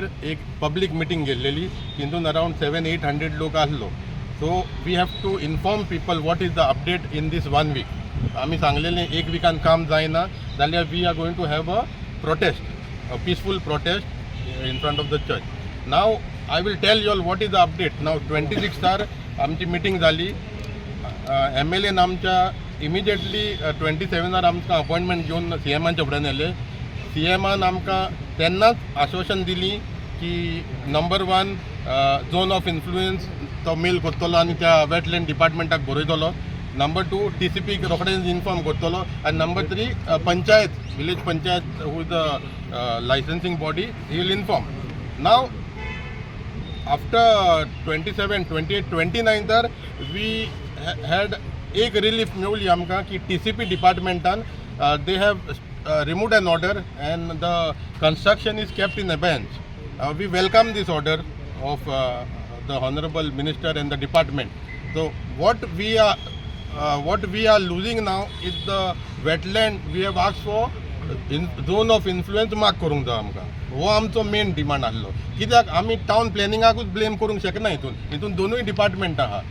चर्चीर एक public meeting घेतलेली. तितून अरावंड 700-800 लोक आसलो. So we have to inform people what is the update in this one week. आमी सांगलेलें, एक विकान काम जायना जाल्यार we are going to have a protest, a peaceful protest in front of the church. Now I will tell you all what is the update. Now 26 R आमची meeting जाली. MLN आमच्या इमिजिएटली 27 आर आमकां appointment घेवन C एमाच्या फुड्यान येयले. C एमान आमकां तेन्नाच आश्वासन दिली की number one, zone of influence तो मेल करतलो आनी त्या वेटलँड डिपार्टमेंटाक बरयतलो. नंबर टू, टीसीपीक रोखडेच इन्फॉर्म करतलो आनी number three, panchayat, village panchayat, who is the licensing body, he will inform. Now after 27, 28, 29 तर we had एक रिलीफ मेवली आमकां की TCP डिपार्टमेंटान they have remove an order and the construction is kept in abeyance. We welcome this order of the honourable minister and the department. So what we are losing now is the wetland. We have asked for in zone of influence mark करूंक जाय आमकां. हो आमचो main demand आसलो, कित्याक आमी town प्लॅनिंगाकूच blame करूंक शकना. हितून हितून दोनूय डिपार्टमेंट आहा,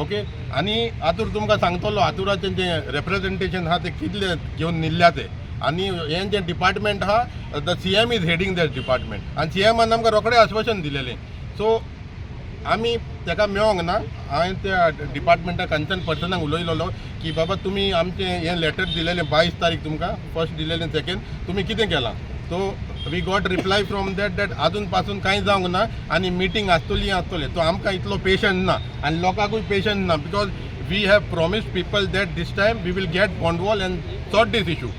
ओके. आनी आतूर तुमकां सांगतलो, आतुराचें जें रेप्रेजेंटेशन आहा तें कितलें घेवन निल्ल्या ते. आनी हें जें डिपार्टमेंट आहा, the CM is heading that department आनी सी एमान आमकां रोखडें आश्वासन दिलेलें. सो आमी ताका मेळोंक ना. हांवें त्या डिपार्टमेंटा कन्सर्न पर्सनाक उलयलेलो की बाबा, तुमी आमचें हें लेटर दिलेलें, 22 तारीख तुमकां फर्स्ट दिलेलें, सेकेंड, तुमी कितें केलां? So we got reply from that that आजून पासून कांय जावंक ना आनी मिटींग आसतली आसतली. तो आमकां इतलो पेशंट ना आनी लोकांकूय पेशंट ना, because we have promised people that this time we will get bond wall and sort this issue.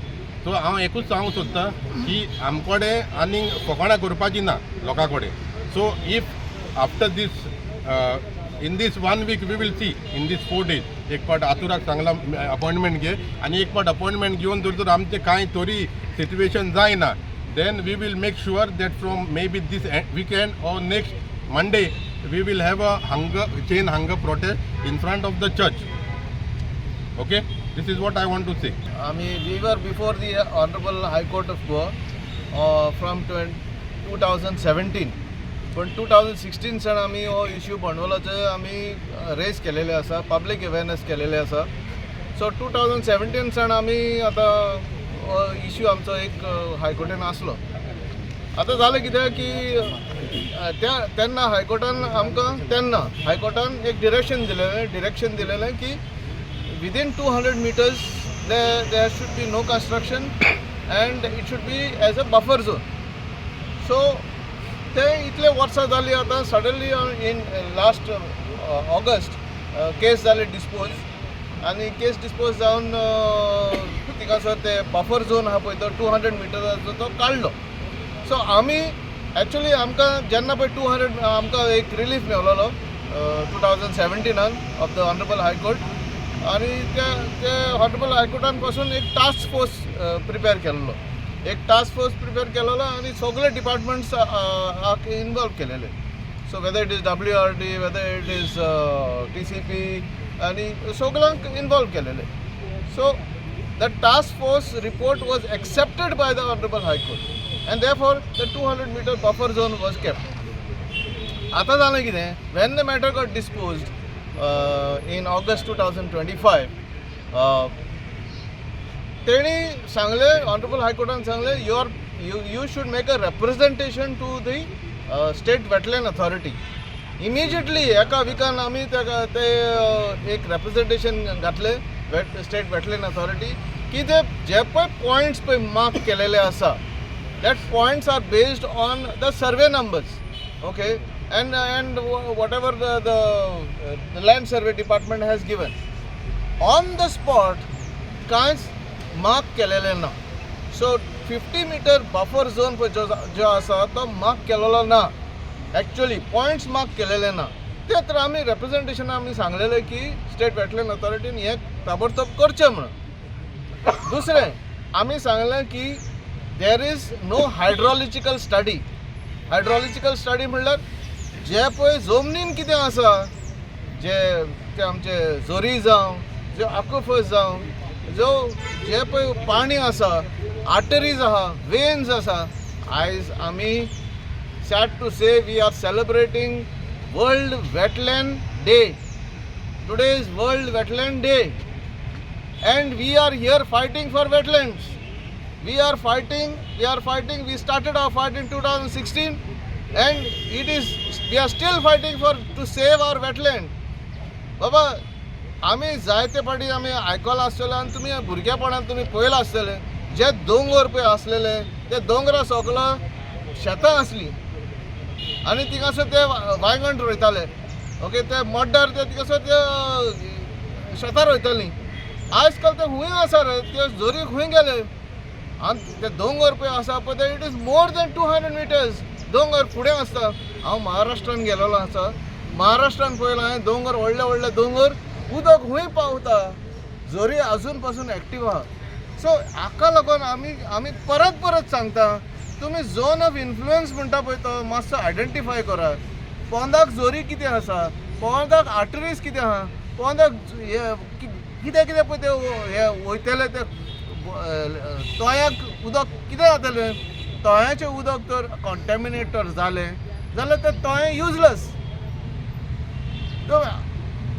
So हांव एकूच सांगूंक सोदतां की आमकोडे आनी फकाणां करपाची ना लोकां कडेन. So if after this, in this one week, we will see in this 4 days, एक फावट आतुराक सांगला अपॉयंटमेंट घे आनी एक फावट अपॉयंटमेंट घेवन जर तर आमचें कांय तरी सिट्युएशन जायना, then we will make sure that from maybe this weekend or next Monday we will have a hunger chain hunger protest in front of the church. Okay, this is what I want to say. I mean, we were before the Honorable High Court of Goa from 20, 2017. पण 2016 सान आमी हो issue बोंडवलाचो आमी rays केलेले आसा, public awareness केलेले आसा. So 2017 सान आमी आतां हो इश्यू आमचो एक हायकोर्टान आसलो. आतां जालें कितें की त्या तेन्ना हायकोर्टान आमकां, तेन्ना हायकोर्टान एक डिरेक्शन दिलेलें की within 200 meters there should be no construction and it should be as a buffer zone. So ते इतले वर्सां जाली. आतां suddenly in last August case जाली डिस्पोज आनी केस डिस्पोज जावन थिंगासर ते बफर झोन आहा पळय, तो 200 मिटर्साचो तो काडलो. सो आमी एक्चुली आमकां जेन्ना पळय 200 आमकां एक relief मेवलेलो 2017 of the Honourable High Court आनी त्या ते ऑनरेबल हायकोर्टान पासून एक टास्क फोर्स प्रिपेर केल्लो, एक टास्क फोर्स प्रिपेर केलेलो आनी सगळे डिपार्टमेंट्स इनवॉल्व केलेले. So whether it is WRD, whether it is TCP आनी सगळ्यांक इनवॉल्व केलेले. So the task force report was accepted by the Honorable High Court and therefore the 200 meter buffer zone was kept. आतां जालें कितें, when the matter got disposed in August 2025, तेणी सांगलें, honourable हायकोर्टान सांगलें, you should make a representation to the State Wetland Authority immediately. एका विकान आमी ताका ते एक रेप्रेझेंटेशन घातलें वेट स्टेट वेटलँड अथॉरिटी की ते जे पळय पॉयंट्स पळय मार्क केलेले आसा, that points are based on the survey numbers, okay, and whatever the land survey department has given. On the spot कांयच मार्क केलेलें ना. So 50 meter buffer zone पळय जो जो आसा तो मार्क केलेलो ना, एक्चुअली पॉयंट्स मार्क केलेले ना. ते तर आमी रेप्रेझेंटेशन आमी सांगलेलें की स्टेट वेटलँड ऑथॉरिटीन हें ताबडतोब करचें म्हणून. दुसरें आमी सांगलें की there is no hydrological study. Hydrological study म्हणल्यार जे पळय जमनीन कितें आसा, जे ते आमचे झरी जावं, जे आक्विफर्स जावं, जो जे पळय पाणी आसा, आर्टरीज आहा, वेन्स आसा. आयज आमी Sad to say, we are celebrating World Wetland Day. Today is World Wetland Day and we are here fighting for wetlands. We are fighting, we are fighting. We started our fight in 2016 and it is we are still fighting for to save our wetland. बाबा, आमी जायते फावटी आमी आयकलां आसतलें आनी तुमी भुरगेपणान तुमी पळयलां आसतलें, जे दोंगर पळय आसलेले ते दोंगरा सोगलो शेतां आसलीं आनी थिंगासर ते वांयगण रोयताले. ओके, ते मड्डार ते थिंगासर ते शेतां रोयतालीं. आयज काल ते खूंय आसा रे? ते झरी खूंय गेले? आनी ते दोंगर पळय आसा पळय ते, it is more than 200 meters दोंगर फुडें आसता. हांव महाराष्ट्रान गेलेलो आसा. महाराष्ट्रान पळयलां हांवें दोंगर, व्हडले व्हडले दोंगर, उदक खूंय पावता. झरी अजून पासून एक्टीव आहा. सो हाका लागून आमी परत परत सांगता, तुमी झोन ऑफ इन्फ्लुयन्स म्हणटा पळय तो मातसो आयडेंटिफाय करा. पोंदाक झरी कितें आसा, पोंदाक आर्टरीज कितें आहा, पोंदाक हे कितें कितें पळय ते हे वयतले, ते तोयाक उदक कितें जातलें? तोयाचें उदक तर कॉन्टेमिनेट तर जालें जाल्यार तें तोयें युजलस.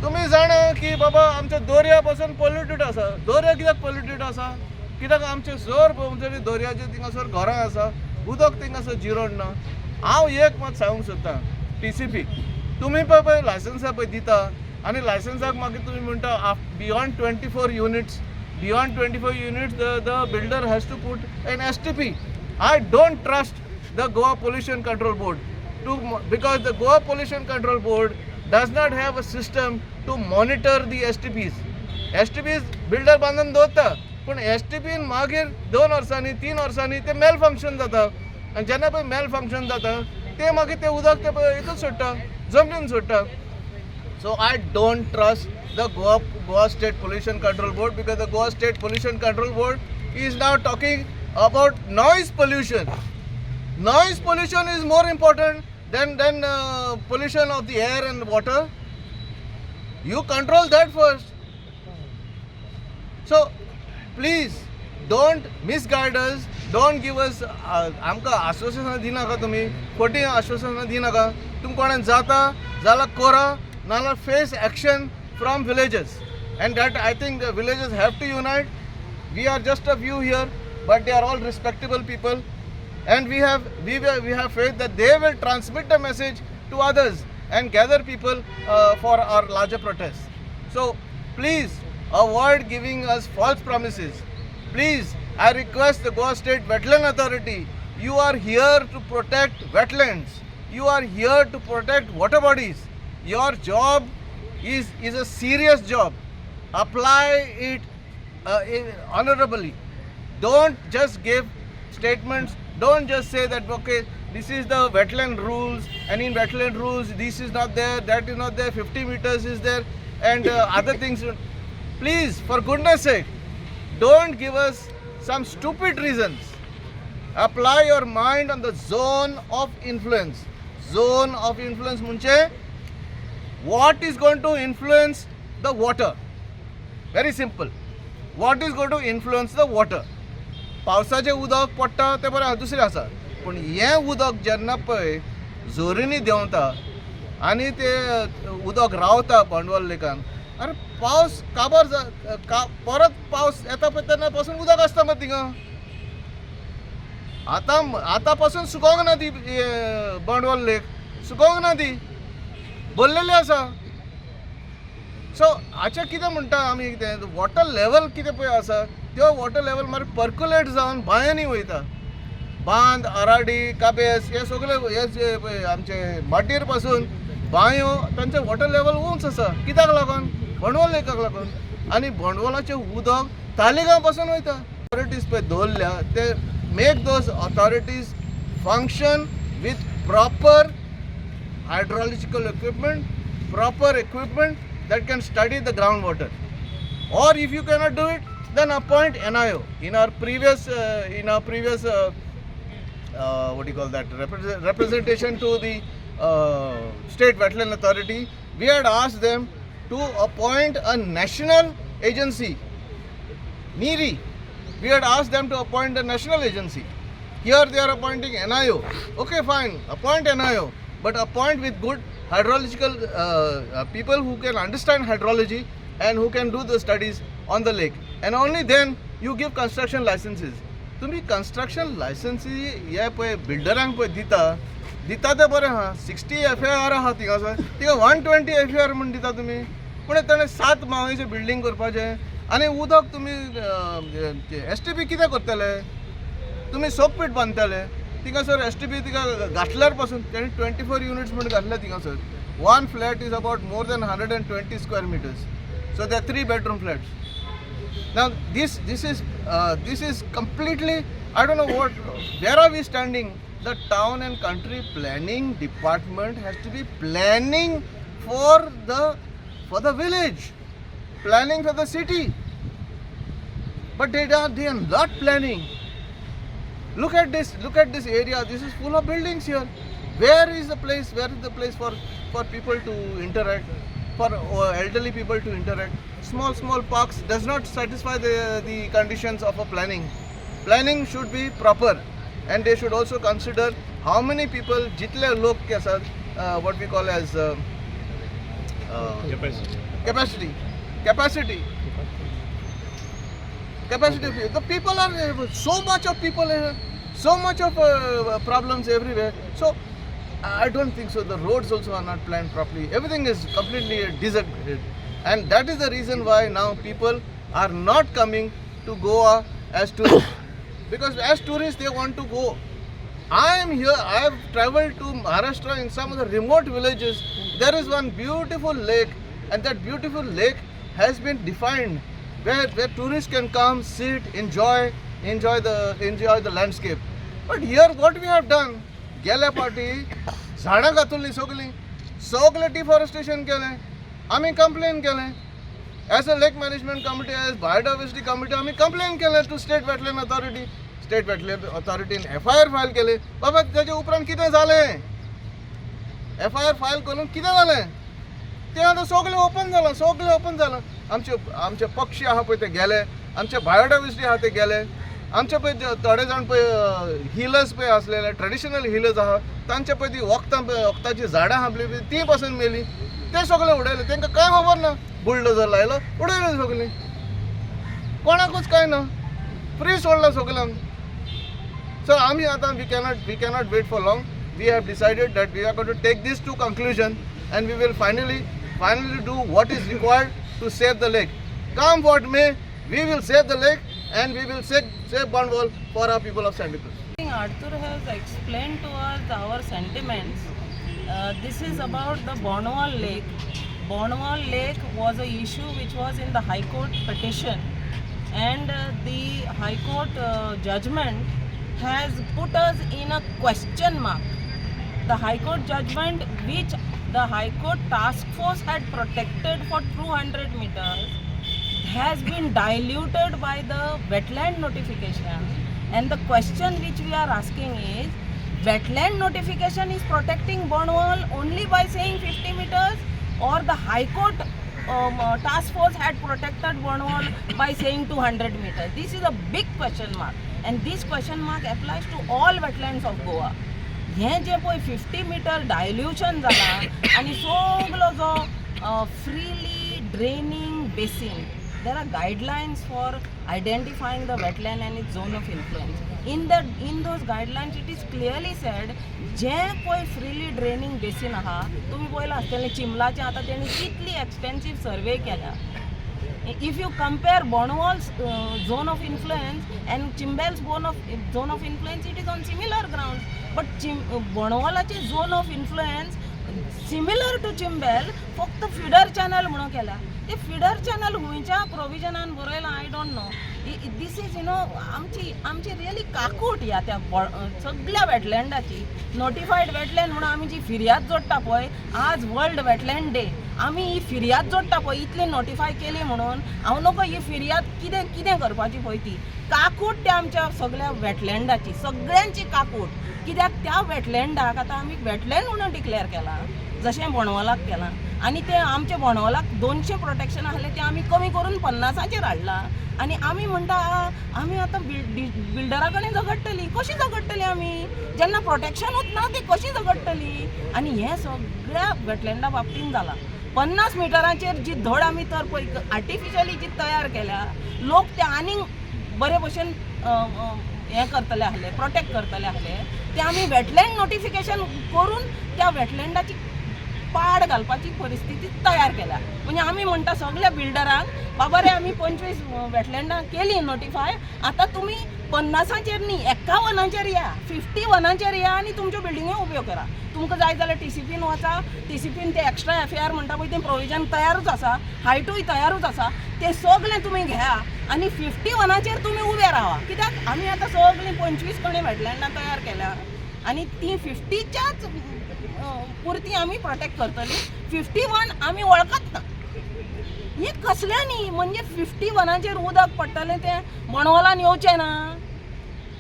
तुमी जाणा की बाबा आमच्या दर्या पासून पोल्युटेड आसा. दर्या कित्याक पोल्युटेड आसा? कित्याक आमचे सर पळोवंक दर्याचे थिंगासर घरां आसा, उदक थिंगासर जिरोड ना. हांव एक मात सांगूंक सोदतां, टीसीपी तुमी पळय पळय लायसन्सां पळय दिता आनी लायसन्साक मागीर तुमी म्हणटा beyond 24 units, beyond 24 units the builder has to put an STP. I don't trust the Goa Pollution Control Board to because the Goa Pollution Control Board does not have a system to monitor the STPs. STPs builder बांदून दवरता, पूण एसटीपीन मागीर 2 वर्सांनी, 3 वर्सांनी ते mail function जाता आनी जेन्ना पळय मेल फंक्शन जाता ते मागीर ते उदक ते पळय हितून सोडटा, जमनीन सोडटा. So I don't trust the Goa State Pollution Control Board because the Goa State Pollution Control Board is now talking about noise pollution. Noise pollution is more important than pollution of the air and water. You control that first. So please don't misguide us. Don't give us आमकां आश्वासनां दिनाका तुमी, खोटी आश्वासनां दिनाका. तुमी कोणाक जाता जाल्यार करा, नाल्यार face action from villagers, and that I think the villagers have to unite. We are just a few here, but they are all respectable people, and we have faith that they will transmit the message to others and gather people for our larger protest. So please avoid giving us false promises. Please, I request the Goa State Wetland Authority, you are here to protect wetlands, you are here to protect water bodies. Your job is a serious job. Apply it honorably. Don't just give statements. Don't just say that, okay, this is the wetland rules, and in wetland rules this is not there, that is not there, 50 meters is there, and other things. Please, for goodness sake, don't give us some stupid reasons. Apply your mind on the zone of influence. Zone of influence म्हणजे what is going to influence the water? Very simple. What is going to influence the water? पावसाचें उदक पडटा तें बरें दुसरें आसा, पूण हें उदक जेन्ना पळय झरींनी देंवता आनी तें उदक रावता बांडवल लेकान, आरे पावस काबार जा का, परत पावस येता पळय तेन्ना पासून उदक आसता मरे थिंगा. आतां आतां पासून सुकोंक ना ती बांडवल लेक सुकोंक ना, ती भरलेली आसा. सो हाचें कितें म्हणटा आमी, कितें वॉटर लेवल कितें पळय आसा, त्यो वॉटर लेवल मागीर पर्क्युलेट जावन बांयांनी वयता. बांद, आराडी, काबेस हे सगळे हे जे पळय आमचे माटयेर पासून बांयो, तांचे वॉटर लेवल उंच आसा. कित्याक लागून? बोंडवल लेकाक लागून. आनी बोंडवलाचें उदक तालिगांव पासून वयता. ऑथॉरिटीज पळय दवरल्या ते, make those authorities function with proper hydrological equipment, proper equipment that can study the groundwater. Or if you cannot do it, then appoint NIO. In our previous, what do you call that, representation to the State Wetland Authority, we had asked them to appoint a national agency, NEERI. We had asked them to appoint a national agency. Here they are appointing NIO. Okay, fine, appoint NIO, but appoint with good hydrological people who can understand hydrology and who can do the studies on the lake, and only then you give construction licenses. तुम्ही construction लायसन्सी हे पळय बिल्डरांक पळय दिता दिता तें बरें आहा. 60 F I R आहा थिंगासर, थिंगा 120 एफ I R म्हूण दिता तुमी. पूण ताणें सात मावळेचें बिल्डींग करपाचें आनी उदक तुमी एस टी पी कितें करतले? तुमी सोकपीट बांदतले थिंगासर. एस टी पी थिंगा घातल्यार पासून तेणी 24 युनिट्स म्हूण घातले थिंगासर. One flat is about more than 120 square meters, so they three bedroom flats. Now this is completely, I don't know what, where are we standing. The town and country planning department has to be planning for the village, planning for the city, but they are not planning. Look at this, look at this area. This is full of buildings here. Where is the place, where is the place for people to interact, for elderly people to interact? Small small parks does not satisfy the conditions of a planning. Planning should be proper, and they should also consider how many people, जितले लोक आसात, what we call as capacity, capacity, capacity of the people are so much of people here, so much of problems everywhere. So I don't think so. The roads also are not planned properly. Everything is completely disaggregated, and that is the reason why now people are not coming to Goa as tourists, because as tourists they want to go. I am here. I have traveled to Maharashtra in some of the remote villages. There is one beautiful lake, and that beautiful lake has been defined where tourists can come, sit, enjoy the landscape. But here, what we have done? गेल्या फावटी झाडां कातरलीं सगळीं, सगळें deforestation केलें. आमी complain केलें as a lake management committee, as biodiversity committee. आमी complain केलें to state wetland authority. State wetland ऑथॉरिटीन एफ I R file केले. बाबा, तेजे उपरांत कितें जालें? एफ I R file करून कितें जालें? तें आतां सगळें ओपन जालां, सगळें ओपन जालां. आमचे आमचे पक्षी आहा पळय ते गेले, आमचे बायोडायवर्सिटी आहा ते गेले. आमचे पळय जे थोडे जाण पळय हिलर्स पळय आसलेले, ट्रेडिशनल हिलर्स आहा, तांचे पळय ती वखदां पळय, वखदाचीं झाडां आहा पळय ती पासून मेली. ते सगळे उडयले. तांकां कांय खबर ना. बुलडोजर लायलो, उडयले सगळीं. कोणाकूच कांय ना, फ्री सोडला सगळ्यांक. सो आमी आतां we cannot wait for long. We have decided that we are going to take this to conclusion and we will finally do what is required to save the lake. Come what may, we will save the lake and we will save Bondwal for our people of Santa Cruz. I think Arthur has explained to us our sentiments. This is about the Bondwal Lake. Bondwal Lake was a issue which was in the High Court petition, and the High Court judgment has put us in a question mark. The High Court judgment, which the High Court task force had protected for 200 meters, has been diluted by the wetland notification. And the question which we are asking is, wetland notification is protecting Bondwal only by saying 50 meters, or the High Court task force had protected Bondwal by saying 200 meters? This is a big question mark, and this question mark applies to all wetlands of Goa. हें जें पळय fifty metre dilution जालां आनी सगलो जो freely draining basin, there are guidelines for identifying the wetland and its zone of influence. In those guidelines, it is clearly said, जें पळय freely ड्रेनींग basin आहा, तुमी पळयलां आसतलें चिंबलाचें, आतां तेणी कितली एक्सटेन्सीव सर्वे केल्या. If you compare Bondwal's zone of influence and Chimbel's zone of influence, it is on similar grounds. But Bondwalaचे zone of influence similar to Chimbel, फक्त फिडर चॅनल म्हणून केला. ते फिडर चॅनल खंयच्या प्रोविजनान बरयलां, I don't know. This is आमची really काकूट ह्या त्या सगळ्या वेटलँडाची. नोटिफायड वेटलँड म्हणून आमी जी फिर्याद जोडटा पळय, आज वर्ल्ड वेटलँड डे, आमी ही फिर्याद जोडटा पळय, इतली नोटिफाय केली म्हणून हांव नको ही फिर्याद कितें कितें करपाची पळय ती काकूट त्या आमच्या सगळ्या वेटलँडाची, सगळ्यांची काकूट. कित्याक त्या वेटलँडाक आतां आमी वेटलँड म्हणून डिक्लेअर केला. जशें बोणवलाक केलां. आनी ते आमच्या बोणवलाक 200 प्रोटेक्शन आहलें, तें आमी कमी करून 50आचेर हाडलां. आनी आमी म्हणटा, आमी आतां बिल्डरा कडेन झगडटलीं. कशीं झगडटलीं आमी जेन्ना प्रोटेक्शनूच ना? ती कशी झगडटली? आनी हें सगळ्या वेटलँडा बाबतीन जालां. 50 मिटरांचेर जी धड आमी तर पळय आर्टिफिशियली जी तयार केल्या, लोक ते आनीक बरे भशेन अ, अ, हें करतले आहले, प्रोटेक्ट करतले आहले. ते आमी वेटलँड नोटिफिकेशन करून त्या वेटलँडाची पाड घालपाची परिस्थिती तयार केल्या. म्हणजे आमी म्हणटा सगल्या बिल्डरांक, बाबा रे, आमी 25 वेटलँडां केली नोटिफाय, आतां तुमी 50आचेर न्ही, 51आचेर या, 51आचेर या आनी तुमच्यो बिल्डिंग्यो उब्यो करा. तुमकां जाय जाल्यार टीसीपीन वचा. टीसीपीन ते एक्स्ट्रा एफएआर म्हणटा पळय, तें प्रोविजन तयारूच आसा, हायटूय तयारूच आसा. ते सगळें तुमी घेया आनी 51आचेर तुमी उबे रावा, कित्याक आमी आतां सगळीं 25 कडेन वेटलँडां तयार केल्या आनी ती 50च्याच पुरती आमी प्रोटेक्ट करतली. 51 आमी वळखत ना. हे कसल्यांनी? म्हणजे 51आचेर उदक पडटलें तें बोणवलान येवचें ना?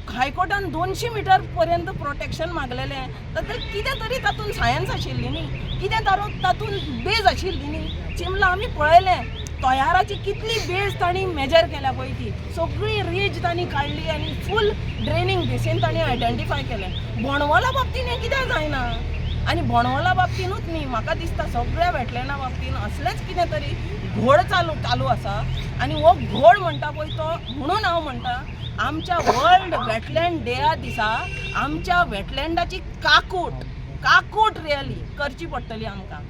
हायकोर्टान 200 मिटर पर्यंत प्रोटेक्शन मागलेलें, तर ते कितें तरी तातूंत सायन्स आशिल्ली न्ही, कितें तातूंत बेज आशिल्ली न्ही. चिमला आमी पळयलें, तयाराची कितली बेज तांणी मेजर केल्या पळय, ती सगळी रीज तांणी काडली आनी फूल ड्रेनींग बेसीन तांणी आयडेंटिफाय केलें. बोणवला बाबतीन हें कित्याक जायना? आनी बोणवला बाबतीनूच न्ही, म्हाका दिसता सगळ्या वेटलँडा बाबतीन असलेंच कितें तरी घोळ चालू चालू आसा. आनी हो घोळ म्हणटा पळय तो, म्हणून हांव म्हणटा, आमच्या वर्ल्ड वेटलँड डेया दिसा आमच्या वेटलँडाची काकूट, काकूट रियली करची पडटली आमकां.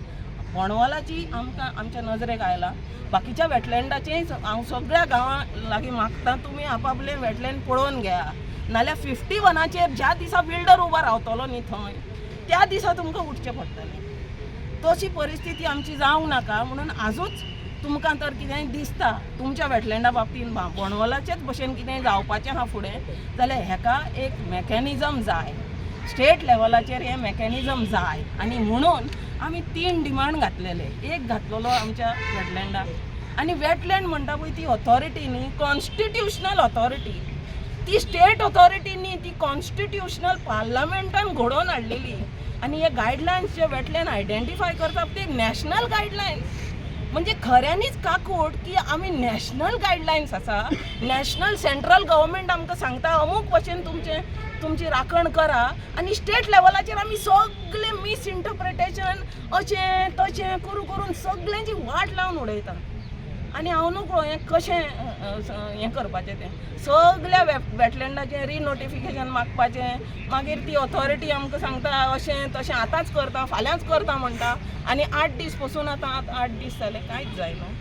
बोणवलाची आमकां आमच्या नजरेक आयला, बाकीच्या वेटलँडाचें हांव सगळ्या गांवां लागीं मागता, तुमी आपापलें वेटलँड पळोवन घेया, नाल्यार 51आचेर ज्या दिसा बिल्डर उबो रावतलो न्ही थंय, त्या दिसा तुमकां उठचें पडटलें. तशी परिस्थिती आमची जावंक नाका म्हणून आजूच तुमकां तर कितेंय दिसता तुमच्या वेटलँडा बाबतीन बोणवलाचेच भशेन कितेंय जावपाचें आहा फुडें जाल्यार हेका एक मॅकॅनिजम जाय. स्टेट लेवलाचेर हें मॅकॅनिजम जाय. आनी म्हणून आमी तीन डिमांड घातलेले. एक घातलेलो आमच्या वेटलँडाक. आनी वेटलँड म्हणटा पळय ती ऑथॉरिटी न्ही, कॉन्स्टिट्युशनल ऑथॉरिटी ती, स्टेट ऑथॉरिटी न्ही ती, कॉन्स्टिट्युशनल पार्लमेंटान घडोवन हाडलेली. आनी हे गायडलायन्स जे वेटलँड आयडेंटिफाय करता ते नॅशनल गायडलायन्स. म्हणजे खऱ्यांनीच काकूट की आमी नॅशनल गायडलायन्स आसा, नॅशनल सेंट्रल गव्हर्मेंट आमकां सांगता अमूक भशेन तुमचें तुमची राखण करा, आनी स्टेट लेवलाचेर आमी सगळे मिसइंटरप्रिटेशन अशें तशें करून करून सगळ्यांची वाट लावन उडयता. आनी हांव नकळो हें कशें हें करपाचें तें. सगल्या वेटलँडाचें रिनोटिफिकेशन मागपाचें, मागीर ती ऑथॉरिटी आमकां सांगता अशें तशें, आतांच करता, फाल्यांच करता म्हणटा, आनी 8 दीस पसून आतां 8 दीस जाले, कांयच जायना.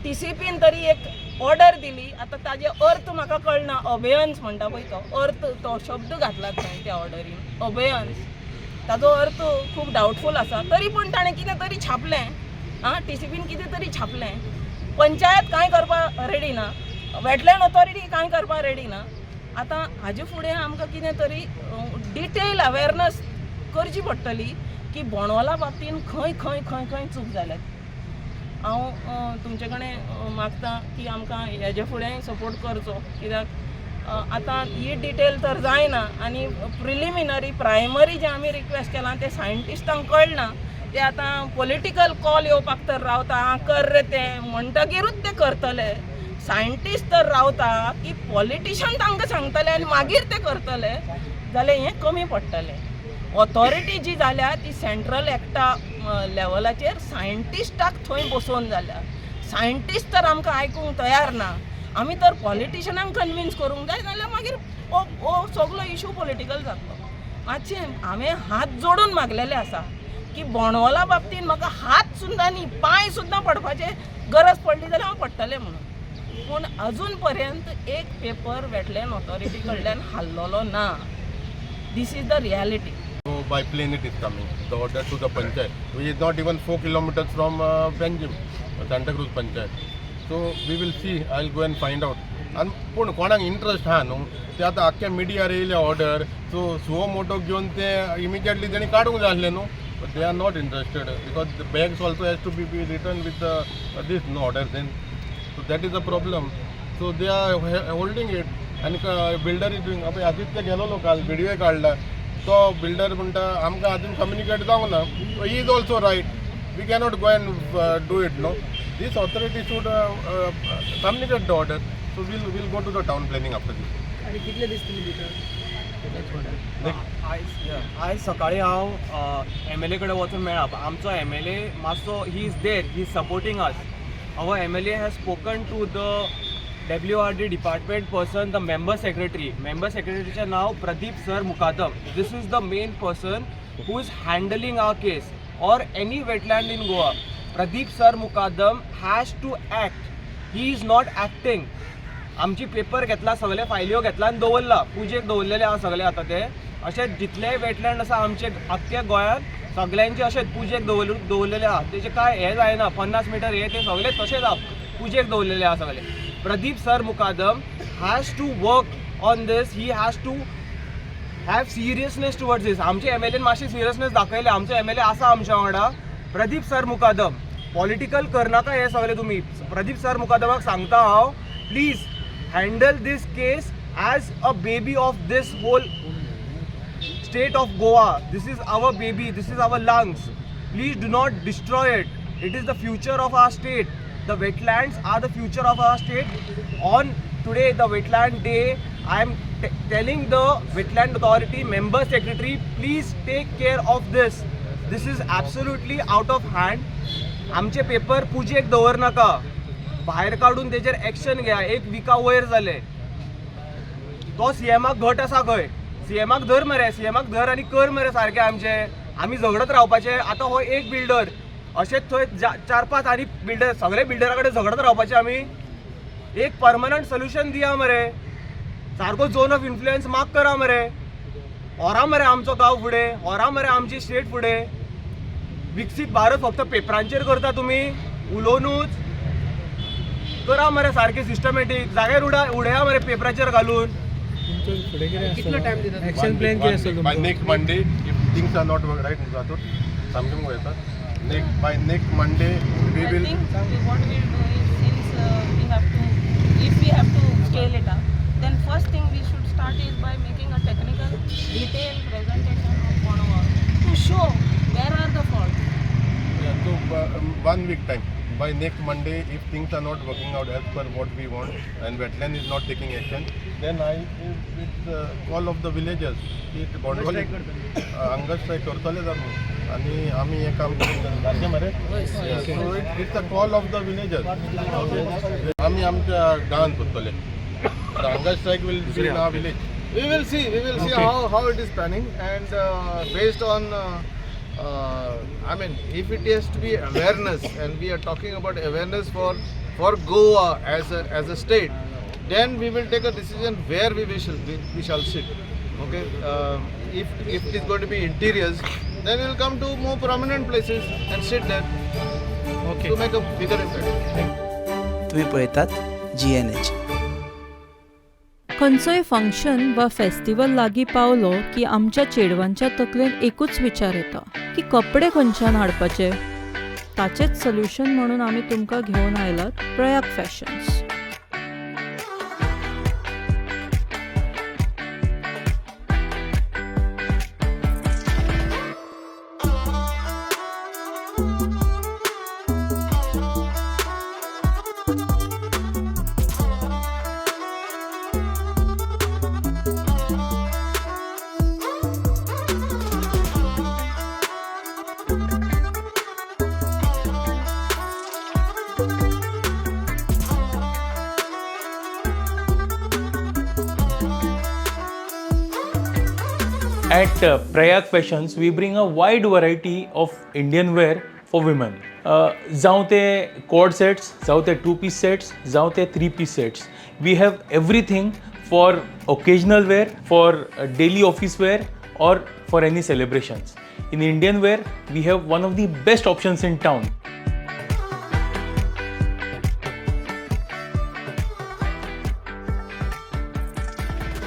टीसीपीन तरी एक ऑर्डर दिली. आतां ताजे अर्थ म्हाका कळना. अबेयन्स म्हणटा पळय तो अर्थ, तो शब्द घातला थंय त्या ऑर्डरीन, अबेयन्स, ताजो अर्थ खूब डावटफूल आसा. तरी पूण ताणें कितें तरी छापलें, आं, टीसीपीन कितें तरी छापलें. पंचायत कांय करपाक रेडी ना, वेटलँड ऑथॉरिटी कांय करपाक रेडी ना. आतां हाजे फुडें आमकां कितें तरी डिटेल अवेरनस करची पडटली की बोणवला बाबतीन खंय खंय खंय खंय चूक जाल्यात. हांव तुमचे कडेन मागता की आमकां हेजे फुडें सपोर्ट करचो, कित्याक आतां ही डिटेल तर जायना आनी प्रिलिमिनरी प्रायमरी जें आमी रिक्वेस्ट केलां तें सायंटिस्टांक कळना. ते आतां पॉलिटिकल कॉल येवपाक तर रावता, आं कर रे तें म्हणटगीरूच ते करतले. सायंटिस्ट तर रावता की पॉलिटिशन तांकां सांगतले आनी मागीर ते करतले, जाल्यार हें कमी पडटलें. ऑथॉरिटी जी जाल्या ती सेंट्रल एक्टा लेवलाचेर सायंटिस्टाक थंय बसोवन जाल्या. सायंटिस्ट तर आमकां आयकूंक तयार ना. आमी तर पॉलिटिशनांक कन्विन्स करूंक जाय, जाल्यार मागीर हो हो सगलो इशू पॉलिटिकल जातलो. मातशें हांवें हात जोडून मागलेलें आसा की बोणवला बाबतीन म्हाका हात सुद्दां न्ही, पांय सुद्दां पडपाचे गरज पडली जाल्यार हांव पडटलें म्हणून. पूण अजून पर्यंत एक पेपर वेटलँड ऑथॉरिटी कडल्यान हाडलेलो ना. This is the reality. So by plane it is coming, the order to the panchayat, which is not even 4 kilometers from Panjim, Santa Cruz panchayat. So we will see, I'll go and find out. आनी पूण कोणाक interest आहा न्हू, ते आतां आख्ख्या मिडियार येयले order, so suo motu घेवन ते इमिजिएटली तेणी काडूंक जाय आसलें न्हू. But they are not interested because the bags also has to be return with this no order then. So that is a problem. So they are holding it आनी builder is doing. पळय आदित्य गेलोलो काल, video काडला. तो builder म्हणटा आमकां अजून communicate जावंक ना. He is also right. We cannot go and do it no. This authority should communicate the order. So we'll go to the town planning after this. आणि कितले दीस तुमी दितात? आयज सकाळी हांव एमएलए कडेन वचून मेळ्ळा. आमचो एमएलए मातसो, he is there, he is supporting us. Our MLA has spoken to the WRD department person, the member secretary. Member सेक्रेटरीचें now Pradeep sir Mukadam. This is the main person who is handling our case or any wetland in Goa. Pradeep sir Mukadam has to act. He is not acting. आमची paper घेतला, सगळे फायल्यो घेतला आनी दवरला, पुजेक दवरलेले आहा सगळे. आतां ते अशे जितलेय वेटलँड आसा आमचे आख्ख्या गोंयांत, सगळ्यांचे अशेच पुजेक दवरलेले आहा. तेजे काय हे जायना, 50 मिटर हे ते सगळे तशेंच आहा, पुजेक दवरलेले आहा सगळे. Pradeep sir Mukadam has to work on this. He has to have seriousness towards this. आमचे एमएलएन मातशें सिरियसनेस दाखयले. आमचो एमएलए आसा आमच्या वांगडा. प्रदीप सर मुकादम, पॉलिटिकल करनाका हे सगळे तुमी. प्रदीप सर मुकादमाक सांगता हांव, please handle this case as a baby of this whole state of Goa. This is our baby, this is our lungs. Please do not destroy it. It is the future of our state. The wetlands are the future of our state. On today, the wetland day, I am telling the wetland authority member secretary, please take care of this. This is absolutely out of hand. आमचे paper पुजेक दवर नाका, भायर काडून तेजेर action घ्या. एक विका वयर जाले. तो सीएमाक घट आसा खंय. सीएमाक धर मरे, सीएमाक धर आनी कर मरे सारकें आमचे. आमी झगडत रावपाचें. आतां हो एक बिल्डर, अशेंच थंय चार पांच आनी बिल्डर, सगळे बिल्डरा कडेन झगडत रावपाचें आमी. एक परमनंट सोल्युशन दिया मरे. सारको झोन ऑफ इन्फ्लुयन्स मार्क करा मरे. व्हरा मरे आमचो गांव फुडें, व्हरा मरे आमची स्टेट फुडें. विकसीत भारत फक्त पेपरांचेर करता तुमी उलोवनूच. करा मरे सारकें सिस्टमॅटीक. जाग्यार उडया मरे पेपराचेर घालून. कितलो टायम दितात? एक्शन प्लॅन कितें आसतलो? By next Monday if things are not work right, जातूत सामकें मुगो येता. Next by next Monday we I will think what we'll do is, since we have to, if we have to scale it up, then first thing we should start is by making a technical detailed presentation of Bornwal to show where are the faults. So 1 week time. By next Monday, if things are not working out as per what we want and wetland is not taking action, then I with call of the villagers की बोंडवली hunger strike करतलेच आमी आनी आमी हें काम करूंक सारकें मरे. So it's a call of the villagers. आमी आमच्या गांवांत सोदतले. Hunger strike will be in our village. We will see. We will see how it is panning, and based on, I mean, if it has to be awareness, and we are talking about awareness for Goa as a state, then we will take a decision where we shall sit. Okay. If it is going to be interiors, then we will come to more prominent places and sit there. Okay. To make a bigger impact. तुम्ही पळयतात GNH. खंयचोय function वा festival लागीं पावलो की आमच्या चेडवांच्या तकलेन एकूच विचार येता की कपडे खंयच्यान हाडपाचे. ताचेच सोल्युशन म्हणून आमी तुमकां घेवन आयलात Prayag fashions. At Prayag Fashions, we bring a wide variety of Indian wear for women. जावं ते कॉर्ड सेट्स, जावं ते टू पीस सेट्स, जावं ते three piece sets. We have everything for occasional wear, for daily office wear, or for any celebrations. In Indian wear, we have one of the best options in town.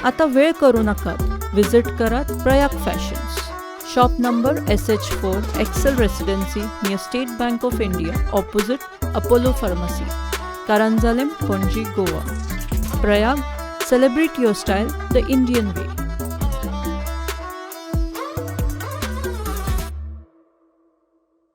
आता वेळ करू नाकात, visit करात Prayag fashions, shop number SH 4, Excel Residency, near State Bank of India, opposite Apollo pharmacy, Caranzalem, Panaji, Goa. Prayag, celebrate your style the Indian way.